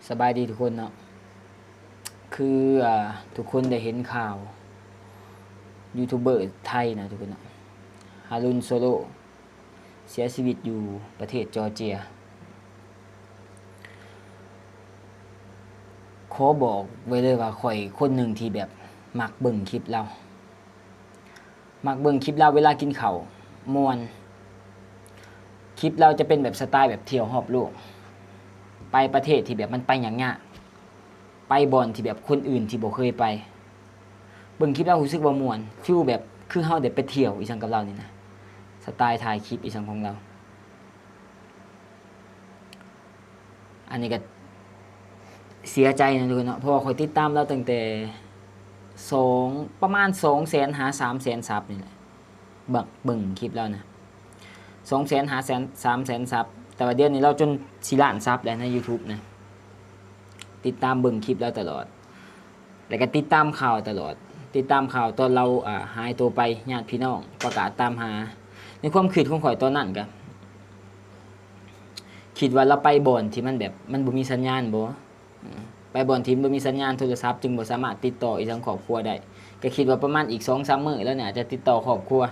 ສະບາຍດີທຸກຄົນເນາະ ຄື ອ່າ ທຸກຄົນໄດ້ເຫັນຂ່າວຢູທູບເບີໄທນະທຸກຄົນເນາະ ຮາລຸນ ໂຊໂລ ເສຍຊີວິດຢູ່ປະເທດຈໍເຈຍ. ຂໍບອກໄວ້ເລີຍວ່າຂ້ອຍຄົນໜຶ່ງທີ່ແບບມັກເບິ່ງຄລິບລາວ. ມັກເບິ່ງຄລິບລາວເວລາກິນເຂົ້າ ມ່ວນ. ຄລິບລາວຈະເປັນແບບສະໄຕແບບທ່ຽວຮອບໂລກ ໄປປະເທດທີ່ແບບມັນໄປຍາກໆ ໄປບ່ອນທີ່ແບບຄົນອື່ນທີ່ບໍ່ເຄີຍໄປ. ເບິ່ງຄລິບລາວຮູ້ສຶກວ່າມ່ວນ ຟີລແບບຄືເຮົາໄດ້ໄປທ່ຽວອີ່ຫຍັງກັບລາວນີ້ນະ ສະໄຕຖ່າຍຄລິບອີ່ຫຍັງຂອງລາວ. ອັນນີ້ກໍເສຍໃຈນະທຸກຄົນເນາະ ເພາະວ່າຂ້ອຍຕິດຕາມລາວຕັ້ງແຕ່ສອງ ປະມານສອງແສນຫາສາມແສນຊັບນີ້ແຫຼະ ເບິ່ງ ເບິ່ງຄລິບລາວນະ ສອງແສນຫາສາມແສນຊັບ ແຕ່ວ່າດຽວນີ້ລາວຈົນສີ່ລ້ານຊັບແລ້ວໃນຢູທູບນະ ຕິດຕາມເບິ່ງຄລິບລາວຕະຫຼອດ. ແລ້ວກໍຕິດຕາມຂ່າວຕະຫຼອດ ຕິດຕາມຂ່າວຕອນລາວ ອ່າ ຫາຍຕົວໄປ ຍາດພີ່ນ້ອງປະກາດຕາມຫາ. ໃນຄວາມຄິດຂອງຂ້ອຍຕອນນັ້ນກໍຄິດວ່າລາວໄປບ່ອນທີ່ມັນແບບ ມັນບໍ່ມີສັນຍານບໍ ໄປບ່ອນທີ່ບໍ່ມີສັນຍານໂທລະສັບ ຈຶ່ງບໍ່ສາມາດຕິດຕໍ່ອີ່ຫຍັງຄອບຄົວໄດ້ ກໍຄິດວ່າປະມານອີກສອງສາມມື້ແລ້ວນີ້ອາດຈະຕິດຕໍ່ຄອບຄົວ.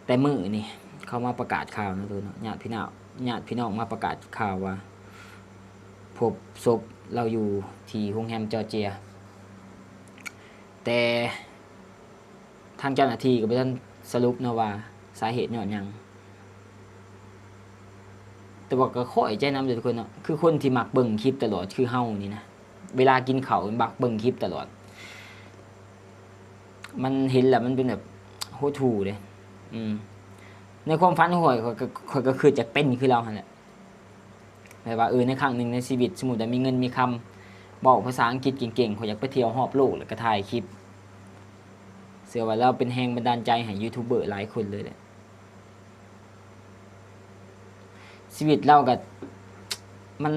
ແຕ່ມື້ນີ້ເຂົາມາປະກາດຂ່າວນະ ຍາດພີ່ນ້ອງ ຍາດພີ່ນ້ອງມາປະກາດຂ່າວວ່າ ພົບສົບລາວຢູ່ທີ່ໂຮງແຮມຈໍເຈຍ ແຕ່ທາງເຈົ້າໜ້າທີ່ກໍບໍ່ທັນສະຫຼຸບເນາະວ່າສາເຫດຍ້ອນຫຍັງ. ແຕ່ວ່າກໍເຄາະໃຈນຳເດ້ທຸກຄົນເນາະ ຄືຄົນທີ່ມັກເບິ່ງຄລິບຕະຫຼອດຄືເຮົານີ້ນະ ເວລາກິນເຂົ້າມັກເບິ່ງຄລິບຕະຫຼອດ ມັນເຫັນແລ້ວມັນເປັນແບບຫົດຫູ່ເດ້. ອືມ ໃນຄວາມຝັນຂອງຂ້ອຍ ຂ້ອຍກໍ ຂ້ອຍກໍຄືຈະເປັນຄືລາວຫັ້ນແຫຼະ ແບບວ່າ ເອີ ໃນຄັ້ງໜຶ່ງໃນຊີວິດ ສົມມຸດວ່າມີເງິນມີຄຳ ເວົ້າພາສາອັງກິດເກັ່ງໆ ຂ້ອຍຢາກໄປທ່ຽວຮອບໂລກ ແລ້ວກໍຖ່າຍຄລິບ. ເຊື່ອວ່າລາວເປັນແຮງບັນດານໃຈໃຫ້ຢູທູບເບີຫຼາຍຄົນເລີຍແຫຼະ. ຊີວິດລາວກໍ ມັນ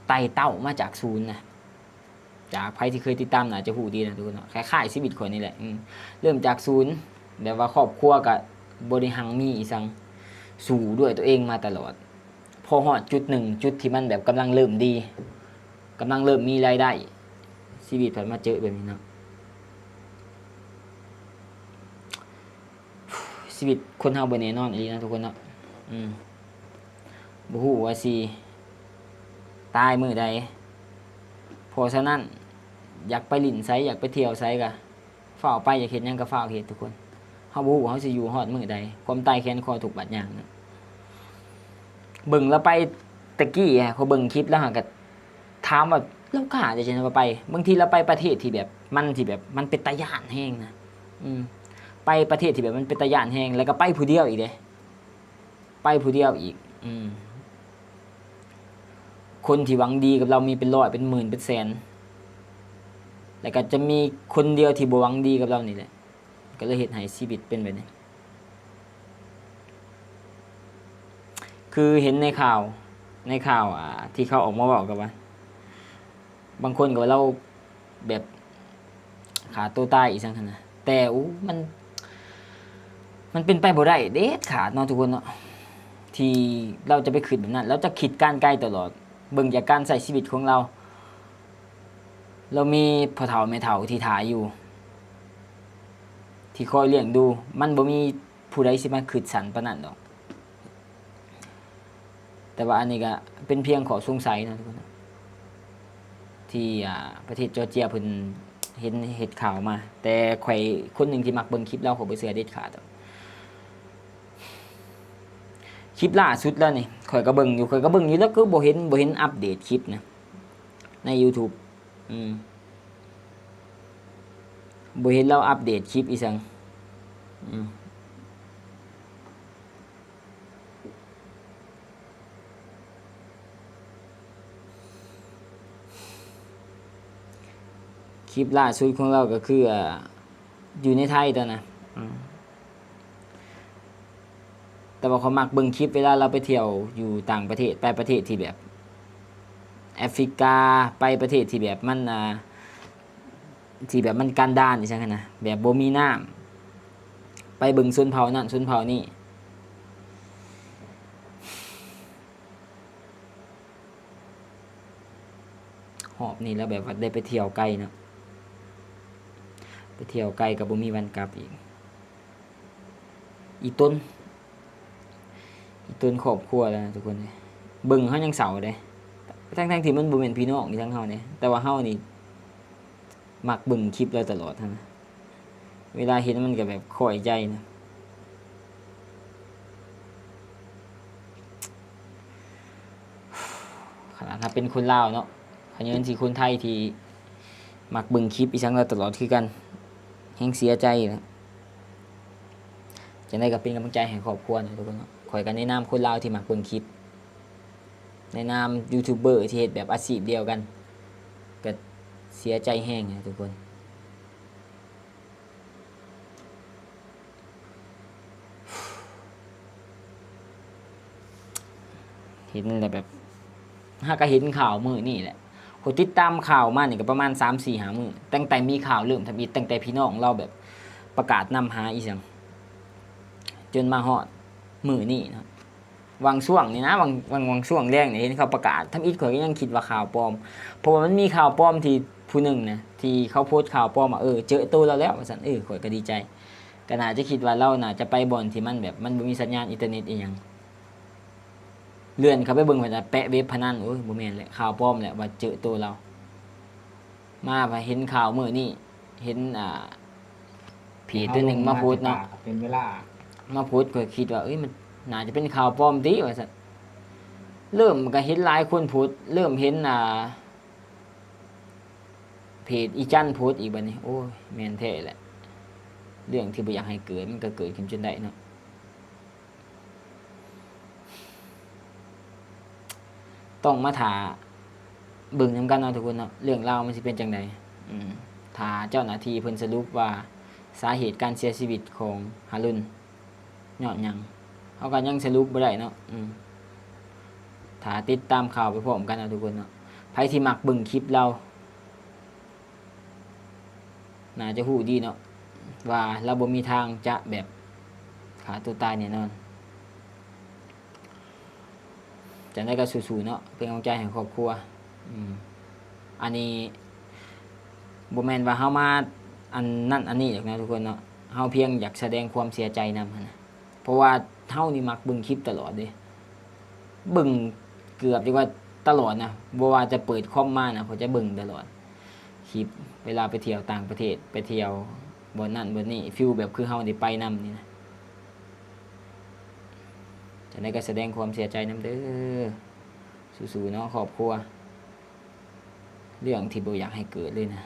ໄຕ່ເຕົ້າມາຈາກສູນນະ ຈາກໃຜທີ່ເຄີຍຕິດຕາມໜ້າຈະຮູ້ດີນະທຸກຄົນເນາະ ຄ້າຍໆຊີວິດຂ້ອຍນີ້ແຫຼະ. ອືມ ເລີ່ມຈາກສູນ ແບບວ່າຄອບຄົວກໍບໍ່ໄດ້ຮັ່ງມີອີ່ຫຍັງ ສູ້ດ້ວຍຕົວເອງມາຕະຫຼອດ. ພໍຮອດຈຸດໜຶ່ງ ຈຸດທີ່ມັນແບບກຳລັງເລີ່ມດີ ກຳລັງເລີ່ມມີລາຍໄດ້ ຊີວິດພັດມາເຈີແບບນີ້ເນາະ. ຊີວິດຄົນເຮົາບໍ່ແນ່ນອນອີ່ຫຼີເນາະທຸກຄົນເນາະ. ອືມ ບໍ່ຮູ້ວ່າຊິຕາຍມື້ໃດ ເພາະສະນັ້ນ ຢາກໄປຫຼິ້ນໃສ ຢາກໄປທ່ຽວໃສກະ ຟ້າວໄປ ຢາກເຮັດຫຍັງກໍຟ້າວເຮັດທຸກຄົນ. ເຮົາບໍ່ຮູ້ວ່າເຮົາຊິຢູ່ຮອດມື້ໃດ ຄວາມຕາຍແຂນຄໍທຸກບາດຍ່າງນະ. ເບິ່ງລາວໄປແຕ່ກີ້ ຂ້ອຍເບິ່ງຄລິບລາວຫັ້ນກໍຖາມວ່າລາວກ້າຈັ່ງຊີ້ນະວ່າໄປ. ບາງທີລາວໄປປະເທດທີ່ແບບ ມັນ ທີ່ແບບມັນເປັນຕາຢ້ານແຮງນະ. ອືມ ໄປປະເທດທີ່ແບບມັນເປັນຕາຢ້ານແຮງ ແລ້ວກໍໄປຜູ້ດຽວອີກເດ້ ໄປຜູ້ດຽວອີກ. ອືມ ຄົນທີ່ຫວັງດີກັບລາວມີເປັນຮ້ອຍ ເປັນໝື່ນ ເປັນແສນ ແລ້ວກໍຈະມີຄົນດຽວທີ່ບໍ່ຫວັງດີກັບລາວນີ້ແຫຼະ ກໍເລີຍເຮັດໃຫ້ຊີວິດເປັນແບບນີ້. ຄືເຫັນໃນຂ່າວ ໃນຂ່າວ ອ່າ ທີ່ເຂົາອອກມາເວົ້າກັນວ່າ ບາງຄົນກໍວ່າລາວແບບ ຂ້າຕົວຕາຍອີ່ຫຍັງຫັ້ນນະ ແຕ່ ໂອ້ ມັນ ມັນເປັນໄປບໍ່ໄດ້ເດັດຂາດເນາະທຸກຄົນເນາະ ທີ່ລາວຈະໄປຄິດແບບນັ້ນ. ລາວຈະຄິດການໄກຕະຫຼອດ ເບິ່ງຈາກການໃຊ້ຊີວິດຂອງລາວ ລາວມີພໍ່ເຖົ້າແມ່ເຖົ້າທີ່ຖ້າຢູ່ ທີ່ຄອຍລ້ຽງດູ ມັນບໍ່ມີຜູ້ໃດຊິມາຄິດສັ້ນປານນັ້ນດອກ. ແຕ່ວ່າອັນນີ້ກໍເປັນພຽງຂໍ້ສົງໄສເນາະທຸກຄົນເນາະ ທີ່ ອ່າ ປະເທດຈໍເຈຍເພິ່ນເຫັນເຮັດຂ່າວມາ. ແຕ່ຂ້ອຍຄົນໜຶ່ງທີ່ມັກເບິ່ງຄລິບລາວ ຂ້ອຍບໍ່ເຊື່ອເດັດຂາດດອກ. ຄລິບລ່າສຸດລາວນີ້ ຂ້ອຍກໍເບິ່ງຢູ່ ຂ້ອຍກໍເບິ່ງຢູ່ ແລ້ວກໍບໍ່ເຫັນ ບໍ່ເຫັນອັບເດດຄລິບນະ ໃນຢູທູບ. ອືມ ບໍ່ເຫັນລາວອັບເດດຄລິບອີ່ຫຍັງ. ອືມ ຄລິບລ່າສຸດຂອງລາວກໍຄື ອ່າ ຢູ່ໃນໄທຕອນນະ. ອືມ ແຕ່ວ່າຂ້ອຍມັກເບິ່ງຄລິບເວລາລາວໄປທ່ຽວຢູ່ຕ່າງປະເທດ ໄປປະເທດທີ່ແບບແອຟຣິກາ ໄປປະເທດທີ່ແບບມັນ ອ່າ ທີ່ແບບມັນກັນດານອີ່ຫຍັງຫັ້ນນະ ແບບບໍ່ມີນ້ຳ ໄປເບິ່ງຊົນເຜົ່ານັ້ນຊົນເຜົ່ານີ້. ຮອບນີ້ແລ້ວແບບວ່າໄດ້ໄປທ່ຽວໄກເນາະ ໄປທ່ຽວໄກກໍບໍ່ມີວັນກັບອີກ. ອີຕົນ ອີຕົນຄອບຄົວແລ້ວນະທຸກຄົນເອີຍ ເບິ່ງເຮົາຍັງເສົ້າເດ້ ທັງໆທີ່ມັນບໍ່ແມ່ນພີ່ນ້ອງອີ່ຫຍັງເຮົາເດ້ ແຕ່ວ່າເຮົານີ້ມັກເບິ່ງຄລິບລາວຕະຫຼອດຫັ້ນນະ. ເວລາເຫັນມັນກໍແບບຄ້ອຍໃຈນະ. ຂະໜາດຖ້າເປັນຄົນລາວເນາະ ຂະເຍີນຊິຄົນໄທທີ່ມັກເບິ່ງຄລິບອີ່ຫຍັງລາວຕະຫຼອດຄືກັນ ແຮງເສຍໃຈນະ. ຈັ່ງໃດກໍເປັນກຳລັງໃຈໃຫ້ຄອບຄົວນະທຸກຄົນເນາະ. ຂ້ອຍກໍໃນນາມຄົນລາວທີ່ມັກເບິ່ງຄລິບ ໃນນາມຢູທູບເບີທີ່ເຮັດແບບອາຊີບດຽວກັນ ກໍເສຍໃຈແຮງນະທຸກຄົນ. ເຫັນແລ້ວແບບ ຫາກະເຫັນຂ່າວມື້ນີ້ແຫຼະ ຂ້ອຍຕິດຕາມຂ່າວມານີ້ກໍປະມານສາມສີ່ຫ້າມື້ ຕັ້ງແຕ່ມີຂ່າວເລີ່ມທຳອິດ ຕັ້ງແຕ່ພີ່ນ້ອງລາວແບບປະກາດນຳຫາອີ່ຫຍັງ ຈົນມາຮອດມື້ນີ້ເນາະ. ຫວ່າງຊ່ວງນີ້ນະ ຫວ່າງ ຫວ່າງ ຫວ່າງຊ່ວງແລງນີ້ເຫັນເຂົາປະກາດທຳອິດ ຂ້ອຍກໍຍັງຄິດວ່າຂ່າວປອມ ເພາະວ່າມັນມີຂ່າວປອມທີ່ຜູ້ໜຶ່ງນະ ທີ່ເຂົາໂພສຂ່າວປອມວ່າ ເອີ ເຈີໂຕລາວແລ້ວວ່າຊັ້ນ. ເອີ ຂ້ອຍກໍດີໃຈ ກໍໜ້າຈະຄິດວ່າລາວໜ້າຈະໄປບ່ອນທີ່ມັນແບບ ມັນບໍ່ມີສັນຍານອິນເຕີເນັດອີ່ຫຍັງ ເລື່ອນເຂົ້າໄປເບິ່ງ ເພິ່ນວ່າແປະເວັບພະນັນ. ໂອ້ຍ ບໍ່ແມ່ນແຫຼະ ຂ່າວປອມແຫຼະວ່າເຈີໂຕລາວ. ມາເຫັນຂ່າວມື້ນີ້ ເຫັນ ອ່າ ເພຈຕົວໜຶ່ງມາໂພສເນາະ ເປັນເວລາ ມາໂພສ ຂ້ອຍຄິດວ່າ ເອີຍ ມັນໜ້າຈະເປັນຂ່າວປອມຕິວ່າຊັ້ນ. ເລີ່ມກໍເຫັນຫຼາຍຄົນໂພສ ເລີ່ມເຫັນ ອ່າ ເພຈອີຈັນໂພສອີກບັດນີ້. ໂອ້ຍ ແມ່ນແທ້ແຫຼະ ເລື່ອງທີ່ບໍ່ຢາກໃຫ້ເກີດ ມັນກໍເກີດຂຶ້ນຈົນໄດ້ເນາະ. ຕ້ອງມາຖ້າເບິ່ງນຳກັນເນາະທຸກຄົນເນາະ ເລື່ອງລາວມັນຊິເປັນຈັ່ງໃດ. ອືມ ຖ້າເຈົ້າໜ້າທີ່ເພິ່ນສະຫຼຸບວ່າສາເຫດການເສຍຊີວິດຂອງຫາລຸນຍ້ອນຫຍັງ ເຮົາກໍຍັງສະຫຼຸບບໍ່ໄດ້ເນາະ. ອືມ ຖ້າຕິດຕາມຂ່າວໄປພ້ອມກັນເນາະທຸກຄົນເນາະ. ໃຜທີ່ມັກເບິ່ງຄລິບລາວ ໜ້າຈະຮູ້ດີເນາະ ວ່າລາວບໍ່ມີທາງຈະແບບຂ້າຕົວຕາຍແນ່ນອນ. ຈັ່ງໃດກໍສູ້ໆເນາະ ເປັນກຳລັງໃຈໃຫ້ຄອບຄົວ. ອືມ ອັນນີ້ບໍ່ແມ່ນວ່າເຮົາມາອັນນັ້ນອັນນີ້ດອກນະທຸກຄົນເນາະ ເຮົາພຽງຢາກສະແດງຄວາມເສຍໃຈນຳຫັ້ນນະ. ເພາະວ່າເຮົານີ້ມັກເບິ່ງຄລິບຕະຫຼອດເດ້ ເບິ່ງເກືອບຈະວ່າຕະຫຼອດນະ ບໍ່ວ່າຈະເປີດຄອມມານະ ຂ້ອຍຈະເບິ່ງຕະຫຼອດຄລິບ ເວລາໄປທ່ຽວຕ່າງປະເທດ ໄປທ່ຽວບ່ອນນັ້ນບ່ອນນີ້ ຟີລແບບຄືເຮົາໄດ້ໄປນຳນີ້ນະ. ຈັ່ງໃດກໍສະແດງຄວາມເສຍໃຈນຳເດີ ສູ້ໆເນາະຄອບຄົວ. ເລື່ອງທີ່ບໍ່ຢາກໃຫ້ເກີດເລີຍນະ.